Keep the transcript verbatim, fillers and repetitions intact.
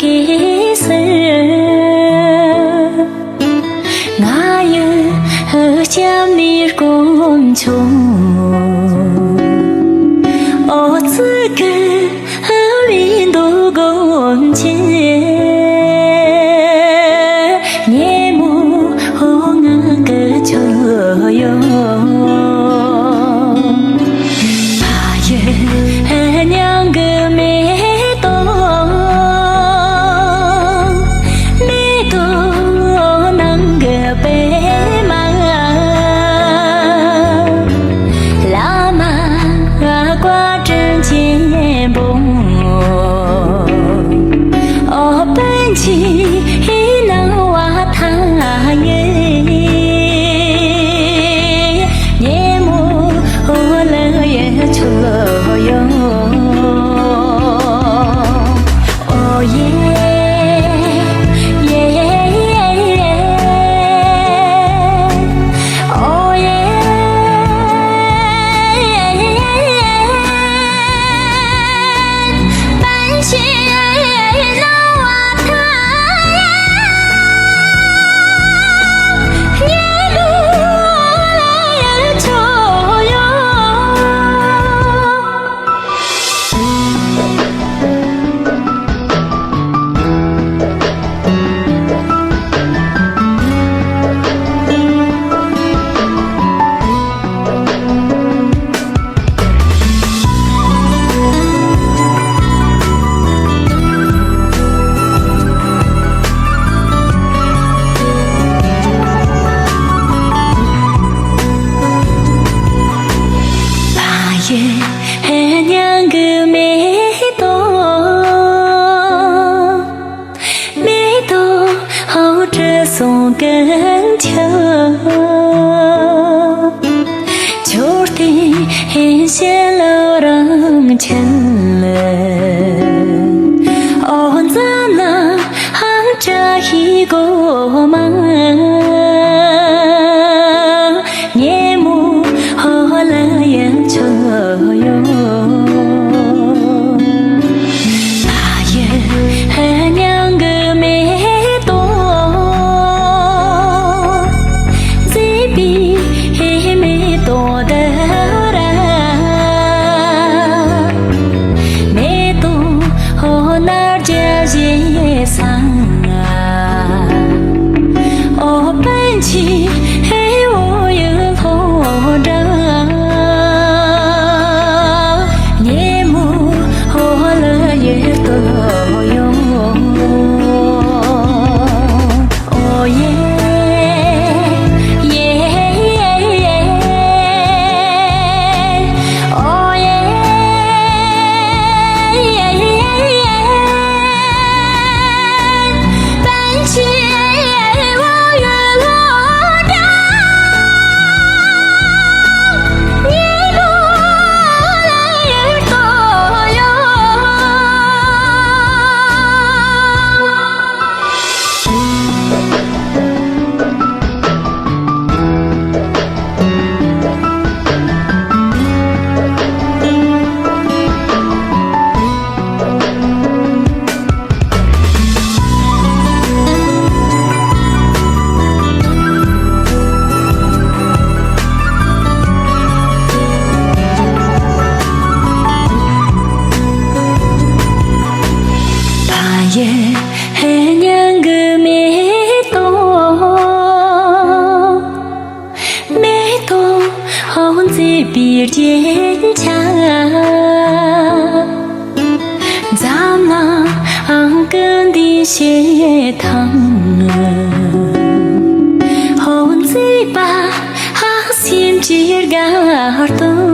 གེ་སར། ང་ཡི་སྐྱབས་གནས་དཀོན་མཆོག་ཨོ་ཙི་གི་བློན་པོ་དགོན་ཆེན། ཉེ་མོ་ང་གི་མཆོད་ཡོན། ཕ་ཡུལ་མྱང་གི་མེ་ཏོག་མེ་ཏོག་ནང་གི་པད་མ། བླ་མ་བཀའ་དྲིན་ཆེན་པོ། ཨོ་པཎ་ཆེན་སྣང་བ་མཐའ་ཡས། ཉེ་མོ་ལ་ཡི་མཆོད་ཡོན། ཨོ་ཡེ། ཡེ། ཨོ་ཡེ། པཎ་ཆེན་སྣང་བ་མཐའ་ཡས། ཉེ་མོ་ལ་ཡི་མཆོད་ཡོན། ཕ་ཡུལ་མྱང་གི་མེ་ཏོག་མེ་ཏོག་ཧོ་དྲི་བསུང་ཀུན་ཁྱབ། མཆོད་རྟེན་བྱིན་རླབས་རང་ཆེན། ཨོ་འཛམ་གླིང་བཀྲ་ཤིས་སྒོ་མང་། ཉེ་མོ་ལ་ཡི་མཆོད་ཡོན། ཕ་ཡུལ་མྱང་གི་མེ་ཏོག་མཛེས་པའི་མེ་ཏོག་འདི་ར། མེ་ཏོག་ནར་རྒྱས་བཞད་ས། ཨོ་པཎ་ཆེན་འོད་ཡུལ་ལྷོ་འདྲ། ཉེ་མོ་ལ་ཡི་མཆོད་ཡོན། ཨོ་ཡེ། ཡེ། ཨོ་ཡེ། པཎ་ཆེན་འོད་ཡུལ་ལྷོ་འདྲ། ཉེ་མོ་ལ་ཡི་མཆོད་ཡོན། ཕ་ཡུལ་མྱང་གི་མེ་ཏོག་མེ་ཏོག་མཛེས་པའི་རྒྱན་ཆ། འཛམ་གླིང་ཀུན་འདུས་བྱེ་ཐང་། ཧོ་མཛེས་པ་སེམས་ཀྱི་དགའ་སྟོན།